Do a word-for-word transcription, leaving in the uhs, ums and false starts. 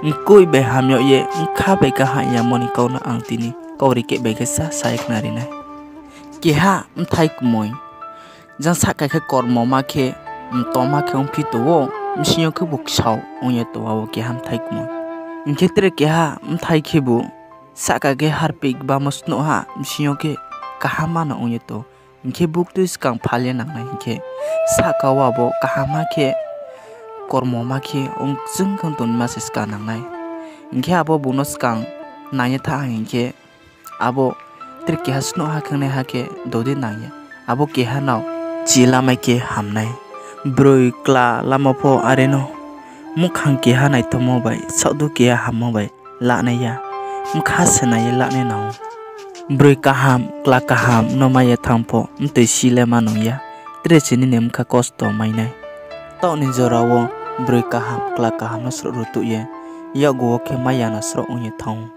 Mkoih bai ham yag ye bkha bai kaham yamo ni kau no ang tini kaurkeh bai khe sa sa ye khnari nai. Keha bthai kmoi. Jang sahka khe kormo ma khe, mtom ma khe ongphi tong ou, bsing yo khebu ksao ong ye tong ou, abo keha bthai kmoi. Hing khe tre keha bthai khebu sahka khe harpik bamo snuh ha, bsing yo khe kaham ma no ong ye tong ou. Hing khe buktui skang phal ye nang nai hing khe, sahka wo abo kaham ma khe, kormo ma khe ong kchung khe tongnaima se skang nang nai. Hing khe abo bung no skang nang ye thanng ha hing khe, abo tre keha snuh ha khengnaiha khe dodi nang ye, abo keha no chi lamai khe ham nai. Broi kla lamo pho are no muhkhang keha naithomo bai, saohdu keha hammo bai lanai ya, bkha se nai ye lanai nang ou. Broi kaham, kla kaham no mai ye thanng pho, mtoi si le ma nung ya, tre se nini bkha kosto mai nai. Taoh ni jora wo broi kaham, kla kaham no srouh rutuh ye, yakgu wo khe mai ya no srouh ong ye thanng ou.